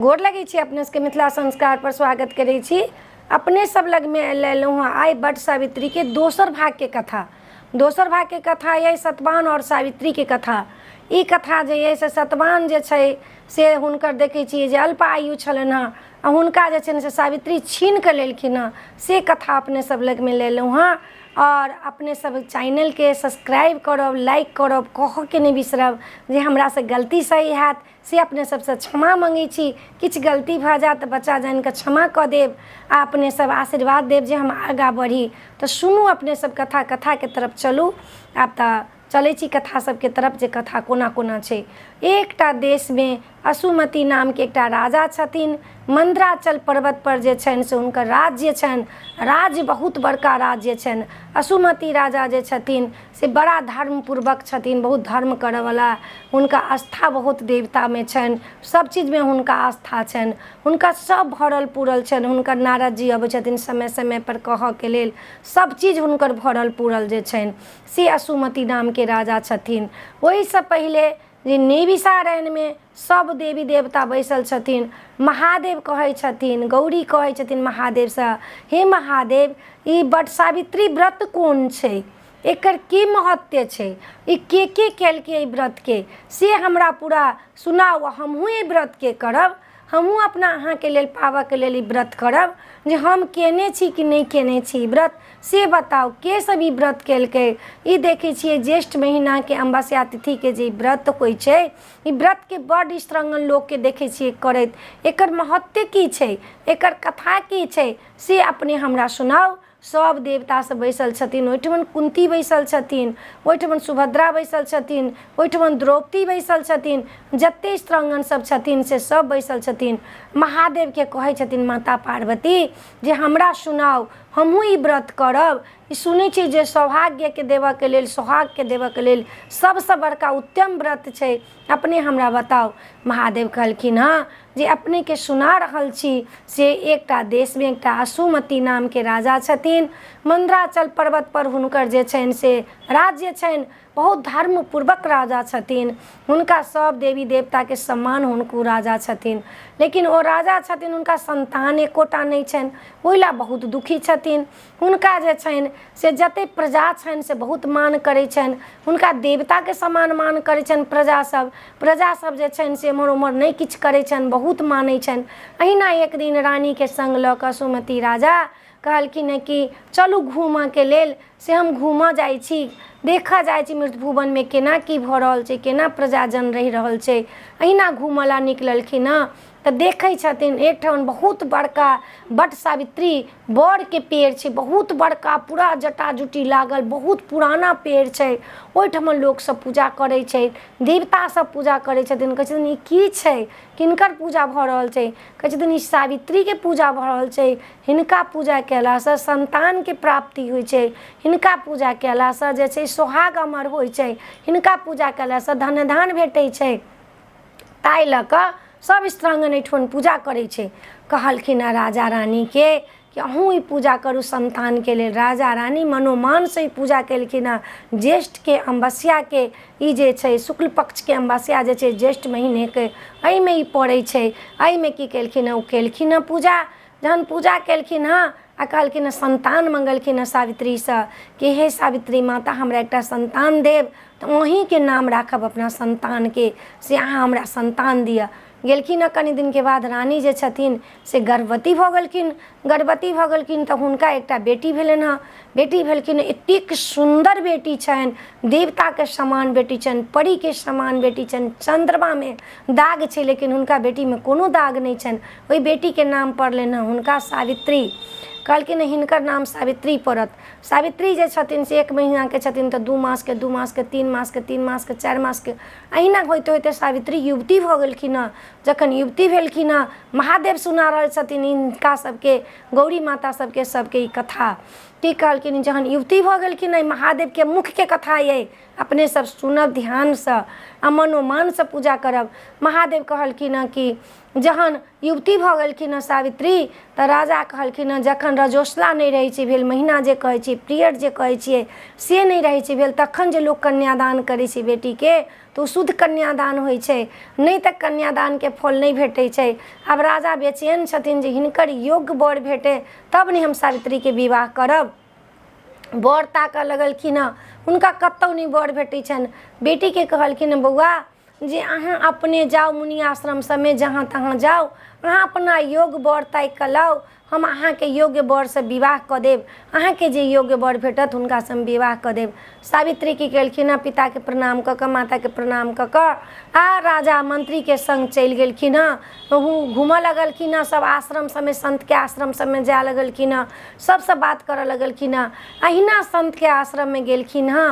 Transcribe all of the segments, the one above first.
गोर लगै छी अपने सबके। मिथिला संस्कार पर स्वागत करै छी। अपने सब लगमे लेलहुँ हँ आइ वट सावित्रीके दोसर भागके कथा। दोसर भागके कथा अइ सतवान आओर सावित्रीके कथा। ई कथा जे अइ से सतवान जे छै से हुनकर देखै छियै जे अल्प आयु छलनि हँ आ हुनका जे छनि से सावित्री छीन कऽ लेलखिन हँ, से कथा अपने सब लगमे लेलहुँ हँ। आओर अपने सब चैनलके सब्सक्राइब करब, लाइक करब, कहऽके नहि बिसरब। जे हमरासँ गलती सही हैत से अपने सबसँ क्षमा मङ्गै छी। किछु गलती भऽ जायत तऽ बच्चा जानि कऽ क्षमा कऽ देब आ अपने सब आशीर्वाद देब जे हम आगाँ बढ़ी। तऽ सुनू अपने सब कथा, कथाके तरफ चलू। आब तऽ चलै छी कथा सबके तरफ जे कथा कोना कोना छै। एकटा देशमे असुमति नामके एकटा राजा छथिन। मन्द्राचल पर्वतपर जे छनि से हुनकर राज्य छनि। राज्य बहुत बड़का राज्य छनि। असुमति राजा जे छथिन से बड़ा धर्मपूर्वक छथिन, बहुत धर्म करऽवला। हुनका आस्था बहुत देवतामे छनि, सब चीजमे हुनका आस्था छनि। हुनका सब भरल पुरल छनि। हुनकर नारद जी अबै छथिन समय समयपर कहऽके लेल। सब चीज हुनकर भरल पुरल जे छनि से असुमति नामके राजा छथिन। ओहिसँ पहिले जे नेविसारण्यमे सब देवी देवता बैसल छथिन, महादेव कहै छथिन, गौरी कहै छथिन महादेवसँ, हे महादेव, ई वट सावित्री व्रत कोन छै, एकर की महत्व छै, ई के के केलकै एहि व्रतके, से हमरा पूरा सुनाउ। हमहूँ एहि व्रतके करब, हमहूँ अपना अहाँके लेल पाबऽके लेल ई व्रत करब। जे हम केने छी कि नहि केने छी ई व्रत से बताउ, के सब ई व्रत केलकै? ई देखै छियै ज्येष्ठ महीनाके अमावस्या तिथिके जे ई व्रत होइ छै, ई व्रतके बड्ड स्त्रंगन लोकके देखै छियै करैत। एकर महत्व की छै, एकर कथा की छै, से अपने हमरा सुनाउ। सब देवता सब बैसल छथिन। ओहिठमन कुंती बैसल छथिन, ओहिठमन सुभद्रा बैसल छथिन, ओहिठमन द्रौपदी बैसल छथिन, जते स्त्रंगन सब छथिन से सब बैसल छथिन। महादेवके कहै छथिन माता पार्वती जे हमरा सुनाउ, हमहूँ ई व्रत करब। ई सुनै छी जे सौभाग्यके देबऽके लेल, सोहागके देबऽके लेल सबसँ बड़का उत्तम व्रत छै, अपने हमरा बताउ। महादेव कहलखिन हँ जे अपनेके सुना रहल छी से एकटा देशमे एकटा असुमति नामके राजा छथिन। मन्द्राचल पर्वतपर हुनकर जे छनि से राज्य छनि। बहुत धर्मपूर्वक राजा छथिन। हुनका सब देवी देवताके सम्मान हुनको राजा छथिन। लेकिन ओ राजा छथिन, हुनका सन्तान एकोटा नहि छनि, ओहि लए बहुत दुखी छथिन। हुनका जे छनि से जतेक प्रजा छनि से बहुत मान करै छनि। हुनका देवताके समान मान करै छनि प्रजासभ। प्रजासभ जे छनि से एम्हर ओम्हर नहि किछु करै छनि, बहुत मानै छनि। अहिना एक दिन रानीके सङ्ग लऽ कऽ सुमति राजा कहलखिन हँ कि चलू घूमऽके लेल। से हम घूमऽ जाइ छी, देखऽ जाइ छी मृतभुवनमे केना की भऽ रहल छै, केना प्रजाजन रहि रहल छै। अहिना घूमऽ लए निकललखिन हँ तऽ देखै छथिन एकठाम बहुत बड़का वट सावित्री बड़के पेड़ छै, बहुत बड़का, पूरा जटा जुटी लागल, बहुत पुराना पेड़ छै। ओहिठाम लोकसभ पूजा करै छै, देवता सब पूजा करै छथिन। कहै छथिन ई की छै, किनकर पूजा भऽ रहल छै? कहै छथिन ई सावित्रीके पूजा भऽ रहल छै। हिनका पूजा कयलासँ सन्तानके प्राप्ति होइ छै, हिनका पूजा कयलासँ जे छै सोहाग अमर होइ छै, हिनका पूजा कयलासँ धन धान भेटै छै। ताहि लऽ कऽ सभ स्त्रांगण एहिठाम पूजा करै छै। कहलखिन हँ राजा रानीके कि अहूँ ई पूजा करू सन्तानके लेल। राजा रानी मनोमानसँ ई पूजा केलखिन हँ। ज्येष्ठके अमावस्याके ई जे छै शुक्ल पक्षके अमावस्या जे छै ज्येष्ठ महीनेके, एहिमे ई पड़ै छै। एहिमे की केलखिन हँ, ओ केलखिन हँ पूजा। जहन पूजा केलखिन हँ आ कहलखिन हँ, सन्तान मङ्गलखिन हँ सावित्रीसँ कि हे सावित्री माता, हमरा एकटा सन्तान देब तऽ अहीँके नाम राखब अपना सन्तानके, से अहाँ हमरा सन्तान दिअ। गेलखिन हँ, कनि दिनके बाद रानी जे छथिन से गर्भवती भऽ गेलखिन। गर्भवती भऽ गेलखिन तऽ हुनका एकटा बेटी भेलनि हँ। बेटी भेलखिन, एतेक सुन्दर बेटी छनि, देवताके समान बेटी छनि, परीके समान बेटी छनि। चन्द्रमामे दाग छै लेकिन हुनका बेटीमे कोनो दाग नहि छनि। ओहि बेटीके नाम पड़लनि हँ हुनका सावित्री। कहलखिन हिनकर नाम सावित्री पड़त। सावित्री जे छथिन से एक महीनाके छथिन तऽ 2 मासके, 2 मासके, 3 मासके, 3 मासके, 4 मासके, अहिना होइते होइते सावित्री युवती भऽ गेलखिन हँ। जखन युवती भेलखिन हँ, महादेव सुना रहल छथिन हिनका सबके, गौरी माता सबके, सबके ई कथा। की कहलखिन? जहन युवती भऽ गेलखिन, एहि महादेवके मुखके कथा अइ, अपने सब सुनब ध्यानसँ आ मनोमानसँ पूजा करब। महादेव कहलखिन हँ कि जहन युवती भऽ गेलखिन हँ सावित्री तऽ राजा कहलखिन हँ जखन रजोसला नहि रहै छै भेल, महीना जे कहै छियै, पीरियड जे कहै छियै से नहि रहै छै भेल, तखन जे लोक कन्यादान करै छै बेटीके तऽ तऽ ओ शुद्ध कन्यादान होइ छै, नहि तऽ कन्यादानके फल नहि भेटै छै। आब राजा बेचैन छथिन जे हिनकर योग्य वर भेटै तब ने हम सावित्रीके विवाह करब। वर ताकऽ लगलखिन हँ, हुनका कतहु नहि वर भेटै छनि। बेटीके कहलखिन हँ, बौआ जे अहाँ अपने जाउ मुनि आश्रम सबमे जहाँ तहाँ जाउ, अहाँ अपना योग्य वर ताकि कऽ लाउ, हम अहाँके योग्य वरसँ विवाह कऽ देब, अहाँके जे योग्य वर भेटत हुनकासँ हम विवाह कऽ देब। सावित्री की केलखिन हँ, पिताके प्रणाम कऽ कऽ माताके प्रणाम कऽ कऽ आ राजा मन्त्रीके सङ्ग चलि गेलखिन हँ। घूमऽ लगलखिन हँ, सब आश्रम सबमे सन्तके आश्रम सबमे जाय लगलखिन हँ, सबसँ बात करऽ लगलखिन हँ। अहिना सन्तके आश्रममे गेलखिन हँ।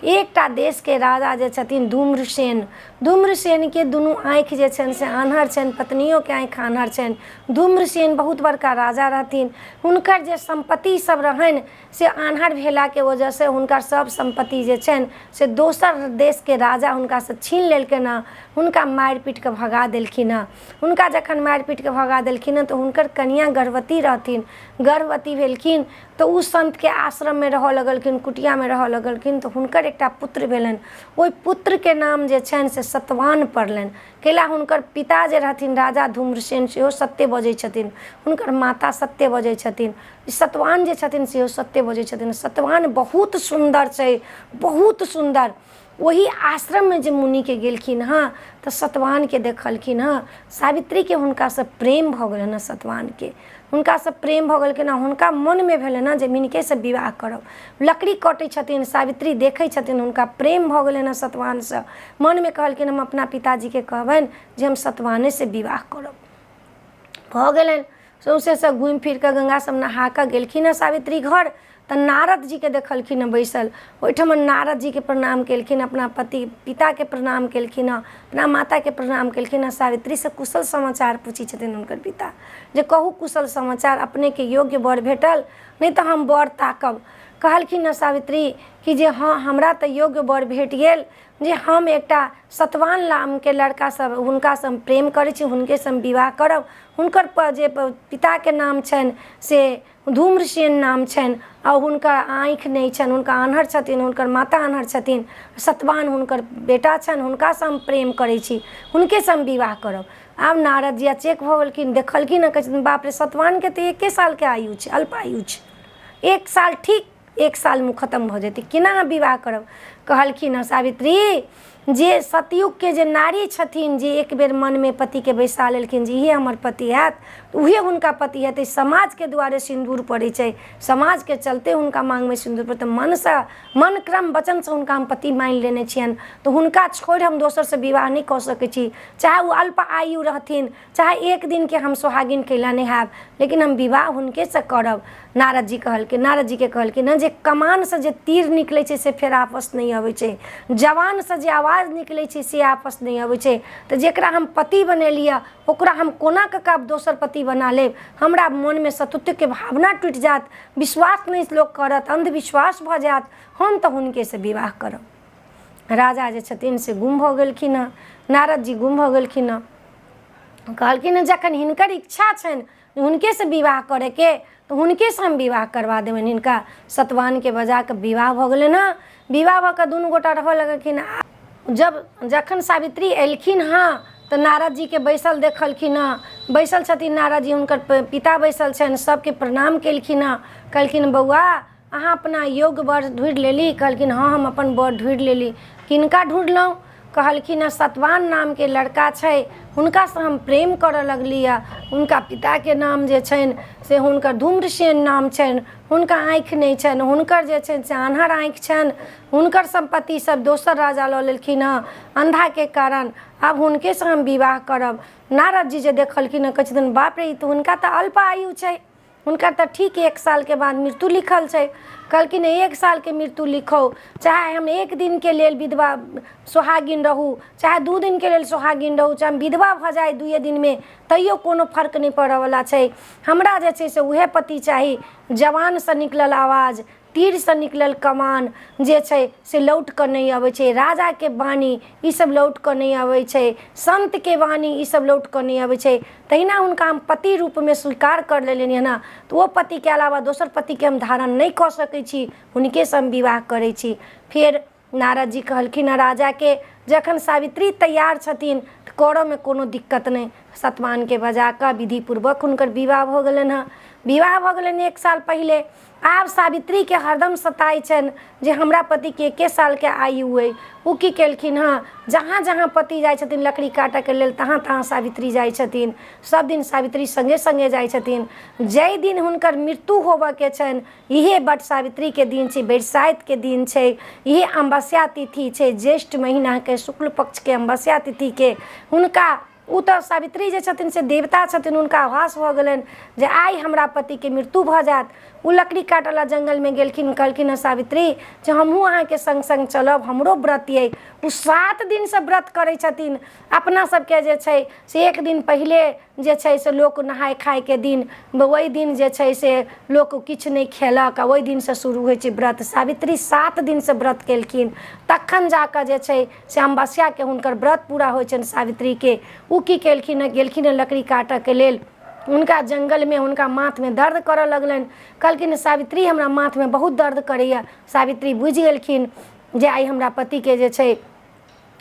एकटा देशके राजा जे छथिन धूम्रसेन, धूम्रसेनके दुनू आँखि जे छनि से आन्हर छनि, पत्नियोके आँखि आन्हर छनि। धूम्रसेन बहुत बड़का राजा रहथिन। हुनकर जे सम्पत्ति सब रहनि से आन्हर भेलाके वजहसँ हुनकर सब सम्पत्ति जे छनि से दोसर देशके राजा हुनकासँ छीन लेलकनि हँ, हुनका मारि पीट कऽ भगा देलखिन हँ। हुनका जखन मारि पीट कऽ भगा देलखिन हँ तऽ हुनकर कनिआँ गर्भवती रहथिन। गर्भवती भेलखिन तऽ ओ सन्तके आश्रममे रहऽ लगलखिन, कुटियामे रहऽ लगलखिन, तऽ हुनकर एकटा पुत्र भेलनि। ओहि पुत्रके नाम जे छनि से सतवान पड़लनि। कैला हुनकर पिता जे रहथिन राजा धूम्रसेन सेहो सत्य बजै छथिन, हुनकर माता सत्य बजै छथिन, सतवान जे छथिन सेहो सत्य बजै छथिन। सतवान बहुत सुन्दर छै, बहुत सुन्दर। ओहि आश्रममे जे मुनिके गेलखिन हँ तऽ सतवानके देखलखिन हँ, सावित्रीके हुनकासँ प्रेम भऽ गेलनि हँ। सतवानके हुनकासँ प्रेम भऽ गेलखिन हँ, हुनका मोनमे भेलनि हँ जे हम हिनकेसँ विवाह करब। लकड़ी कटै छथिन सावित्री, देखै छथिन, हुनका प्रेम भऽ गेलनि हँ सतवानसँ। मोनमे कहलखिन हम अपना पिताजीके कहबनि जे हम सतवानेसँ विवाह करब। भऽ गेलनि, सौँसे से घुमि फिर कऽ गंगा सब नहा कऽ गेलखिन हँ सावित्री घर, तऽ नारद जीके देखलखिन हँ बैसल ओहिठाम। नारद जीके प्रणाम केलखिन, अपना पति पिताके प्रणाम केलखिन हँ, अपना माताके प्रणाम केलखिन हँ। सावित्रीसँ कुशल समाचार पूछै छथिन हुनकर पिता जे कहू कुशल समाचार, अपनेके योग्य वर भेटल, नहि तऽ हम वर ताकब। कहलखिन हँ सावित्री कि जे हँ, हमरा तऽ योग्य वर भेट गेल, जे हम एकटा सतवान नामके लड़कासँ हुनकासँ हम प्रेम करै छी, हुनकेसँ हम विवाह करब। हुनकर जे पिताके नाम छनि से धूम्रसेन नाम छनि आ हुनकर आँखि नहि छनि, हुनका आन्हर छथिन, हुनकर माता आन्हर छथिन। सतवान हुनकर बेटा छनि, हुनकासँ हम प्रेम करै छी, हुनकेसँ हम विवाह करब। आब नारद जी चेक भऽ गेलखिन, देखलखिन हँ, कहै छथिन बाप रे, सतवानके तऽ एके सालके आयु छै, अल्प आयु छै, एक साल ठीक एक सालमे खतम भऽ जेतै, केना अहाँ विवाह करब? कहलखिन हँ सावित्री जे सतयुगके जे नारी छथिन जे एक बेर मनमे पतिके बैसा लेलखिन जे इहे हमर पति हैत, उहे हुनका पति हेतै। समाजके दुआरे सिन्दूर पड़ै छै, समाजके चलते हुनका माँगमे सिन्दूर पड़तै। मनसँ मन क्रम वचनसँ हुनका हम पति मानि लेने छियनि, तऽ हुनका छोड़ि हम दोसरसँ विवाह नहि कऽ सकै छी। चाहे ओ अल्प आयु रहथिन, चाहे एक दिनके हम सोहागिन कैला नहि हैब, लेकिन हम विवाह हुनकेसँ करब। नारद जी कहलखिन, नारद जीके कहलखिन हँ जे कमानसँ जे तीर निकलै छै से फेर आपस नहि अबै छै, जवानसँ जे आवाज निकलै छै से आपस नहि अबै छै, तऽ जकरा हम पति बनेलियै ओकरा हम कोना कऽ कऽ आब दोसर पति बना लेब? हमरा मोनमे सतुत्वके भावना टूटि जायत, विश्वास नहि लोक करत, अन्धविश्वास भऽ जायत, हम तऽ हुनकेसँ विवाह करब। राजा जे छथिन से गुम भऽ गेलखिन हँ, नारद जी गुम भऽ गेलखिन हँ। कहलखिन हँ जखन हिनकर इच्छा छनि हुनकेसँ विवाह करैके तऽ हुनकेसँ हम विवाह करबा देबनि। हिनका सतवानके बजा कऽ विवाह भऽ गेलनि हँ। विवाह भऽ कऽ दुनू गोटा रहऽ लगलखिन। जब जखन सावित्री एलखिन हँ तऽ नारद जीके बैसल देखलखिन हँ, बैसल छथिन नारद जी, हुनकर पिता बैसल छनि, सबके प्रणाम केलखिन हँ। कहलखिन बौआ, अहाँ अपना योग्य वर ढूँढि लेली? कहलखिन हँ, हम अपन वर ढूँढि लेली। किनका ढूँढलहुँ? कहलखिन हँ सतवान नामके लड़का छै, हुनकासँ हम प्रेम करऽ लगली हँ। हुनका पिताके नाम जे छनि से हुनकर धूम्रसेन नाम छनि, हुनका आँखि नहि छनि, हुनकर जे छनि से आन्हर आँखि छनि, हुनकर सम्पत्ति सब दोसर राजा लऽ लेलखिन हँ अन्धाके कारण, आब हुनकेसँ हम विवाह करब। नारद जी जे देखलखिन हँ कहै छथिन बाप रे, ई तऽ हुनका तऽ अल्प आयु छै, हुनकर तऽ ठीक एक सालके बाद मृत्यु लिखल छै। कहलखिन एक सालके मृत्यु लिखौ, चाहे हम एक दिनके लेल विधवा सोहागिन रहू, चाहे 2 दिनके लेल सोहागिन रहू, चाहे हम विधवा भऽ जाइ 2 दिनमे, तैयो कोनो फर्क नहि पड़ऽवला छै, हमरा जे छै से उएह पति चाही। जवानसँ निकलल आवाज, तीरसँ निकलल कमान जे छै से लौट कऽ नहि अबै छै, राजाके वाणी ईसभ लौट कऽ नहि अबै छै, सन्तके वाणी ईसभ लौट कऽ नहि अबै छै। तहिना हुनका हम पति रूपमे स्वीकार कर लेलियनि हँ, तऽ ओ पतिके अलावा दोसर पतिके हम धारण नहि कऽ सकै छी, हुनकेसँ हम विवाह करै छी। फेर नारद जी कहलखिन हँ राजाके जखन सावित्री तैयार छथिन तऽ करऽमे कोनो दिक्कत नहि। सतवानके बजा कऽ विधिपूर्वक हुनकर विवाह भऽ गेलनि हँ। विवाह भऽ गेलनि 1 साल पहिले। आब सावित्रीके हरदम सताइ छनि जे हमरा पतिके एके सालके आयु अइ। ओ की केलखिन हँ, जहाँ जहाँ पति जाइ छथिन लकड़ी काटऽके लेल तहाँ तहाँ सावित्री जाइ छथिन। सब दिन सावित्री सङ्गे सङ्गे जाइ छथिन। जाहि दिन हुनकर मृत्यु होबऽके छनि, इहे वट सावित्रीके दिन छै, बरसाइतके दिन छै, इहे अमावस्या तिथि छै, ज्येष्ठ महीनाके शुक्ल पक्षके अमावस्या तिथिके हुनका ओ तऽ सावित्री जे छथिन से देवता छथिन। हुनका आभास भऽ गेलनि जे आइ हमरा पतिके मृत्यु भऽ जायत। ओ लकड़ी काटऽ लए जङ्गलमे गेलखिन। कहलखिन हँ सावित्री जे हमहूँ अहाँके सङ्ग सङ्ग चलब, हमरो व्रत अइ। ओ 7 दिनसँ व्रत करै छथिन। अपना सबके जे छै से 1 दिन पहिले जे छै से लोक नहाय खायके दिन, ओहि दिन जे छै से लोक किछु नहि खेलक आ ओहि दिनसँ शुरू होइ छै व्रत। सावित्री 7 दिनसँ व्रत केलखिन, तखन जाकऽ जे छै से अमावस्याके हुनकर व्रत पूरा होइ छनि सावित्रीके। ओ की केलखिन हँ, गेलखिन हँ लकड़ी काटऽके लेल। हुनका जङ्गलमे हुनका माथमे दर्द करऽ लगलनि। कहलखिन सावित्री, हमरा माथमे बहुत दर्द करैए। सावित्री बुझि गेलखिन जे आइ हमरा पतिके जे छै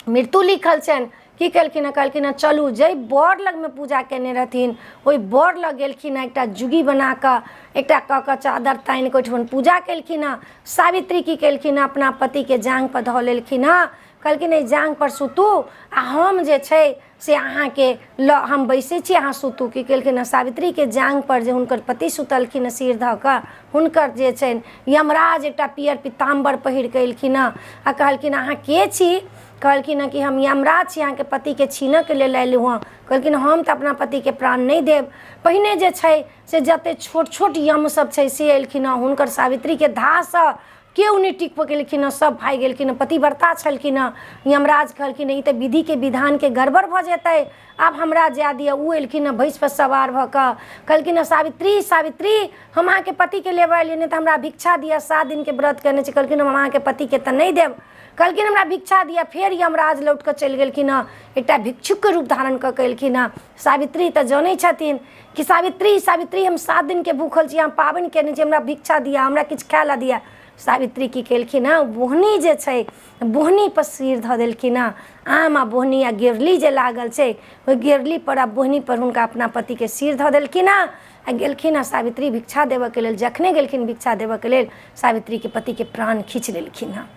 मृत्यु लिखल छनि। की केलखिन हँ, कहलखिन हँ चलू। जाहि बड़ लगमे पूजा केने रहथिन ओहि बड़ लग गेलखिन हँ। एकटा जुगी बना कऽ, एकटा कऽ कऽ चादर तानि कऽ ओहिठमन पूजा केलखिन हँ। सावित्री की केलखिन हँ, अपना पतिके जाँघपर धऽ लेलखिन हँ। कहलखिन एहि जाँघपर सुतू आ हम जे छै से अहाँके लऽ हम बैसै छी, अहाँ सुतू। की केलखिन हँ, सावित्रीके जाँघपर जे हुनकर पति सुतलखिन हँ सिर धऽ कऽ, हुनकर जे छनि यमराज एकटा पियर पीताम्बर पहिर कऽ एलखिन हँ आ कहलखिन अहाँ के छी? कहलखिन हँ कि हम यमराज छी, अहाँके पतिके छीनऽके लेल अयलहुँ हँ। कहलखिन हम तऽ अपना पतिके प्राण नहि देब। पहिने जे छै से जतेक छोट छोट यम सब छै से एलखिन हँ, हुनकर सावित्रीके धाहसँ केओ नहि टिक पकेलखिन हँ, सब भागि गेलखिन हँ। पतिव्रता छलखिन हँ। यमराज कहलखिन ई तऽ विधिके विधानके गड़बड़ भऽ जेतै, आब हमरा जाय दिअ। ओ एलखिन हँ भैंसपर सवार भऽ कऽ, कहलखिन हँ सावित्री, सावित्री, हम अहाँके पतिके लेबऽ एलियै, नहि तऽ हमरा भिक्षा दिअ, 7 दिनके व्रत केने छी। कहलखिन हम अहाँके पतिके तऽ नहि देब। कहलखिन हमरा भिक्षा दिअ। फेर यमराज लौट कऽ चलि गेलखिन हँ, एकटा भिक्षुकके रूप धारण कऽ कऽ एलखिन हँ। सावित्री तऽ जनै छथिन कि सावित्री, सावित्री, हम 7 दिनके भूखल छी, हम पाबनि केने छी, हमरा भिक्षा दिअ, हमरा किछु खाय लए दिअ। सावित्री की केलखिन हँ, बोहनी जे छै बोहनीपर सिर धऽ देलखिन हँ। आम आ बोहनी आ गेरली जे लागल छै ओहि गेरलीपर आ बोहनीपर हुनका अपना पतिके सिर धऽ देलखिन हँ आ गेलखिन हँ सावित्री भिक्षा देबऽके लेल। जखने गेलखिन भिक्षा देबऽके लेल, सावित्रीके पतिके प्राण खींच लेलखिन हँ,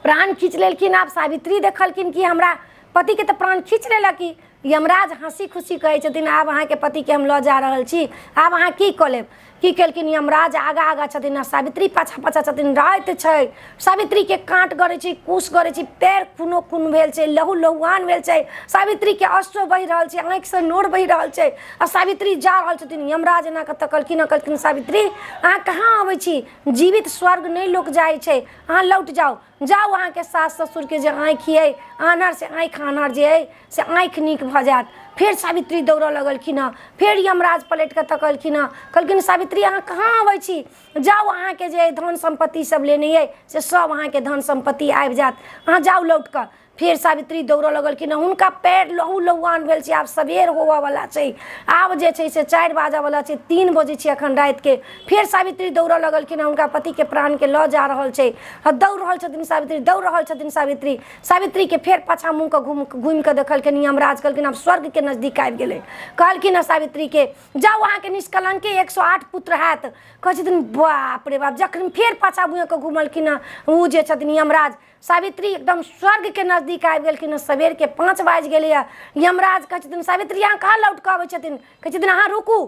प्राण खींच लेलखिन। आब सावित्री देखलखिन कि हमरा पतिके तऽ प्राण खींच लेलक ई। यमराज हँसी खुशी कहै छथिन आब अहाँके पतिके हम लऽ जा रहल छी, आब अहाँ की कऽ लेब? की केलखिन, यमराज आगाँ आगाँ छथिन आ सावित्री पाछाँ पाछाँ छथिन। राति छै, सावित्रीके काँट गड़ै छै, कुश गड़ै छै, पैर खूनो खून भेल छै, लहू लहुआन भेल छै, सावित्रीके अश्रु बहि रहल छै, आँखिसँ नोर बहि रहल छै आ सावित्री जा रहल छथिन। यमराज एना कऽ तकलखिन आ कहलखिन सावित्री, अहाँ कहाँ अबै छी? जीवित स्वर्ग नहि लोक जाइ छै, अहाँ लौट जाउ, जाउ। अहाँके सास ससुरके जे आँखि अइ आन्हर, से आँखि आन्हर जे अइ से आँखि नीक भऽ जायत। फेर सावित्री दौड़ऽ लगलखिन हँ। फेर यमराज पलटि कऽ तकलखिन हँ, कहलखिन सावित्री, अहाँ कहाँ अबै छी? जाउ, अहाँके जे धन सम्पत्ति सब लेने अइ से सब अहाँके धन सम्पत्ति आबि जायत, अहाँ जाउ लौट कऽ। फेर सावित्री दौड़ऽ लगलखिन हँ। हुनका पैर लहू लहुआन भेल छै। आब सबेर होबऽवला छै, आब जे छै से 4 बाजऽवला छै, 3 बजै छै एखन रातिके। फेर सावित्री दौड़ऽ लगलखिन हँ। हुनका पतिके प्राणके लऽ जा रहल छै। दौड़ रहल छथिन सावित्री, दौड़ रहल छथिन सावित्री। सावित्रीके फेर पाछाँ मुँहके घुमि कऽ देखलखिन यमराज। कहलखिन आब स्वर्गके नजदीक आबि गेलै। कहलखिन हँ सावित्रीके जाउ, अहाँके निष्कलंके 108 पुत्र हैत। कहै छथिन बाप रे बाप। जखन फेर पाछाँ मुँहके घुमलखिन हँ ओ जे छथिन यमराज, सावित्री एकदम स्वर्गके नजदीक आबि गेलखिन हँ। सबेरके 5 बाजि गेलैए। यमराज कहै छथिन सावित्री, अहाँ कहाँ लौट कऽ अबै छथिन? कहै छथिन अहाँ रुकू,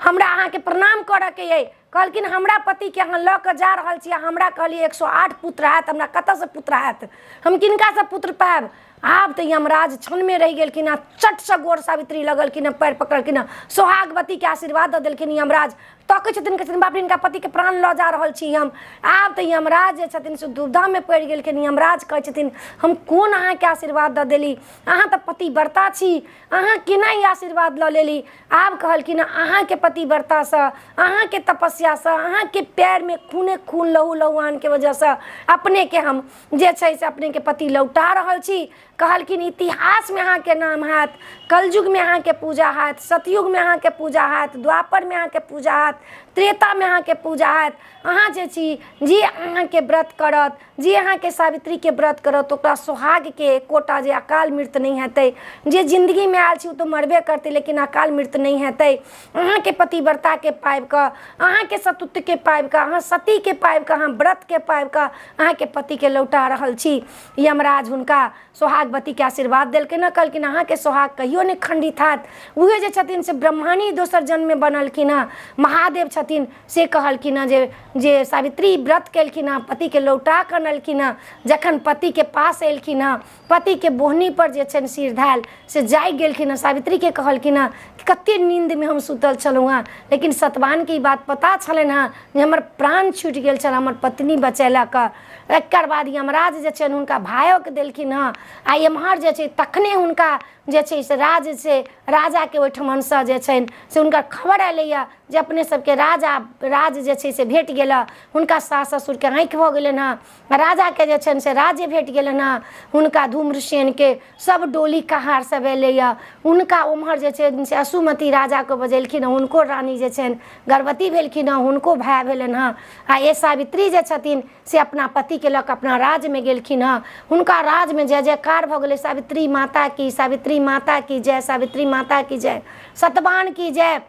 हमरा अहाँके प्रणाम करऽके अइ। कहलखिन हमरा पतिके अहाँ लऽ कऽ जा रहल छी आ हमरा कहलियै 108 पुत्र हैत, हमरा कतऽसँ पुत्र हैत? हम किनकासँ पुत्र पायब? आब तऽ यमराज क्षणमे रहि गेलखिन आ चटसँ गोर सावित्री लगलखिन हँ, पैर पकड़लखिन हँ, सोहागवतीके आशीर्वाद दऽ देलखिन यमराज। तकै छथिन, कहै छथिन बाप रे, हिनका पतिके प्राण लऽ जा रहल छी हम। आब तऽ यमराज जे छथिन से दुविधामे पड़ि गेलखिन। यमराज कहै छथिन हम कोन अहाँके आशीर्वाद दऽ देली? अहाँ तऽ पतिव्रता छी, अहाँ केना ई आशीर्वाद लऽ लेली? आब कहलखिन अहाँके पतिव्रतासँ, अहाँके तपस्यासँ, अहाँके पैरमे खूने खून लहू लहुआनके वजहसँ अपनेके हम जे छै से अपनेके पति लौटा रहल छी। कहलखिन इतिहासमे अहाँके नाम हैत, कलयुगमे अहाँके पूजा हैत, सतयुगमे अहाँके पूजा हैत, द्वापरमे अहाँके पूजा हैत, त्रेतामे अहाँके पूजा हैत। अहाँ जे छी, जे अहाँके व्रत करत, जे अहाँके सावित्रीके व्रत करत, ओकरा सोहागके एकोटा जे अकाल मृत्यु नहि हेतै। जे जिन्दगीमे आयल छी ओ तऽ मरबे करतै, लेकिन अकाल मृत्यु नहि हेतै। अहाँके पतिव्रताके पाबिकऽ, अहाँके सतुत्वके पाबिकऽ, अहाँ सतीके पाबिकऽ, अहाँ व्रतके पाबिकऽ अहाँके पतिके लौटा रहल छी। यमराज हुनका सोहागवतीके आशीर्वाद देलखिन हँ, कहलखिन अहाँके सोहाग कहियो नहि खण्डित हैत। उएह जे छथिन से ब्रह्माणी दोसर जन्ममे बनलखिन हँ। महादेव छथिन से कहलखिन हँ जे जे सावित्री व्रत केलखिन हँ, पतिके लौटा कऽ अनलखिन हँ। जखन पतिके पास एलखिन हँ, पतिके बोहनीपर जे छनि सिर धयल से जागि गेलखिन हँ। सावित्रीके कहलखिन हँ कि कतेक नीन्दमे हम सुतल छलहुँ हँ, लेकिन सतवानके ई बात पता छलनि हँ जे हमर प्राण छुटि गेल छल, हमर पत्नी बचेलक। एकर बाद यमराज जे छनि हुनका भायोके देलखिन हँ। आ एम्हर जे छै तखने हुनका जे छै से राज से राजाके ओहिठमनसँ जे छनि से हुनकर खबर अयलैए जे अपने सबके राजा राज जे छै से भेट गेल। हुनका सास ससुरके आँखि भऽ गेलनि हँ, राजाके जे छनि से राज्य भेट गेलनि हँ। हुनका धूम्रसेनके सब डोली कहार सब अयलैए। हुनका ओम्हर जे छै से असुमति राजाके बजेलखिन हँ, हुनको रानी जे छनि गर्भवती भेलखिन हँ, हुनको भाय भेलनि हँ। आ ए सावित्री जे छथिन से अपना पतिके लऽ कऽ अपना राज्यमे गेलखिन हँ। हुनका राज्यमे जय जयकार भऽ गेलै, सावित्री माता की, सावित्री माता की जय, सावित्री माता की जय, सतवान की जय,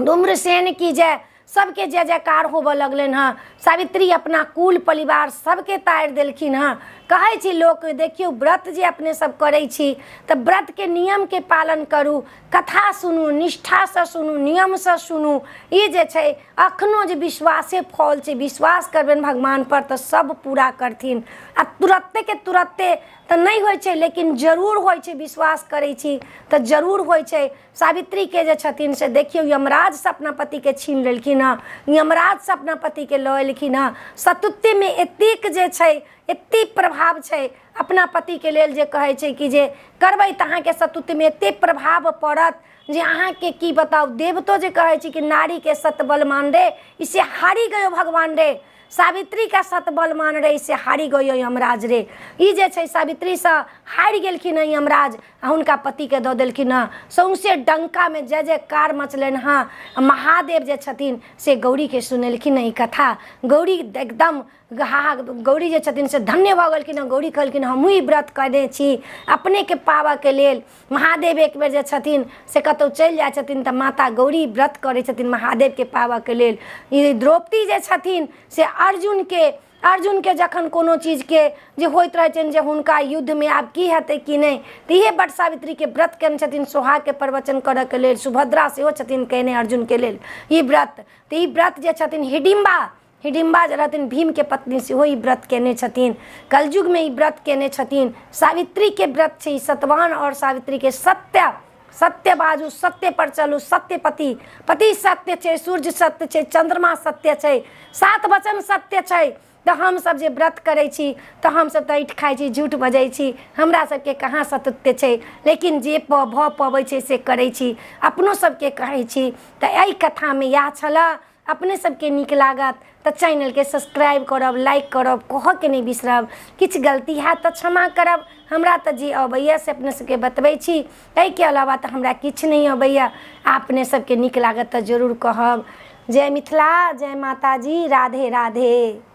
धूम्रसेन की जय, सबके जय जयकार होबऽ लगलनि हँ। सावित्री अपना कुल परिवार सबके तारि देलखिन हँ। कहै छी लोक, देखियौ व्रत जे अपने सब करै छी तऽ व्रतके नियमके पालन करू, कथा सुनू, निष्ठासँ सुनू, नियमसँ सुनू। ई जे छै अखनो जे विश्वासे फल छै, विश्वास करबनि भगवानपर तऽ सब पूरा करथिन। आ तुरत्तेके तुरत्ते तऽ नहि होइ छै, लेकिन जरूर होइ छै। विश्वास करै छी तऽ जरूर होइ छै। सावित्रीके जे छथिन से देखियौ यमराजसँ अपना पतिके छीन लेलखिन हँ, यमराजसँ अपना पतिके लऽ एलखिन हँ। सतुत्वमे एतेक जे छै, एतेक प्रभाव छै अपना पतिके लेल, जे कहै छै कि जे करबै तऽ अहाँके सतुत्वमे एतेक प्रभाव पड़त जे अहाँके की बताउ। देवतो जे कहै छै कि नारीके सतबल मान रे, इसे हारी गयो भगवान रे, सावित्री का सतबल मान रे, इसे हारी गयो यमराज रे। ई जे छै सावित्रीसँ हारि गेलखिन हँ यमराज आ हुनका पतिके दऽ देलखिन हँ। सौँसे डंकामे जय जयकार मचलनि हँ। महादेव जे छथिन से गौरीके सुनेलखिन हँ ई कथा। गौरी एकदम हा, गौरी जे छथिन से धन्य भऽ गेलखिन हँ। गौरी कहलखिन हमहूँ ई व्रत कयने छी अपनेके पाबऽके लेल। महादेव एक बेर जे छथिन से कतहु चलि जाइ छथिन तऽ माता गौरी व्रत करै छथिन महादेवके पाबऽके लेल। ई द्रौपदी जे छथिन से अर्जुनके अर्जुनके जखन कोनो चीजके जे होइत रहै छनि जे हुनका युद्धमे आब की हेतै की नहि, तऽ इएह वट सावित्रीके व्रत कयने छथिन सोहागके प्रवचन करऽके लेल। सुभद्रा सेहो छथिन कयने अर्जुनके लेल ई व्रत। तऽ ई व्रत जे छथिन हिडिम्बा, हिडिम्बा जे रहथिन भीमके पत्नी, सेहो ई व्रत कयने छथिन। कलयुगमे ई व्रत कयने छथिन। सावित्रीके व्रत छै ई, सतवान आओर सावित्रीके। सत्य सत्य बाजू, सत्य पर चलू, सत्य पति, पति सत्य छै, सूर्य सत्य छै, चन्द्रमा सत्य छै, सात वचन सत्य छै। तऽ हमसभ जे व्रत करै छी तऽ हमसभ तऽ ऐँठ खाइ छी, झूठ बजै छी, हमरा सबके कहाँ सत्य छै? लेकिन जे भऽ पबै छै से करै छी, अपनो सबके कहै छी। तऽ एहि कथामे इएह छलए। अपने सबके नीक लागत तऽ चैनलके सब्सक्राइब करब, लाइक करब, कहऽके नहि बिसरब। किछु गलती हैत तऽ क्षमा करब। हमरा तऽ जे अबैए से अपने सबके बतबै छी, एहिके अलावा तऽ हमरा किछु नहि अबैए। आ अपने सबके नीक लागत तऽ जरूर कहब। जय मिथिला, जय माताजी, राधे राधे।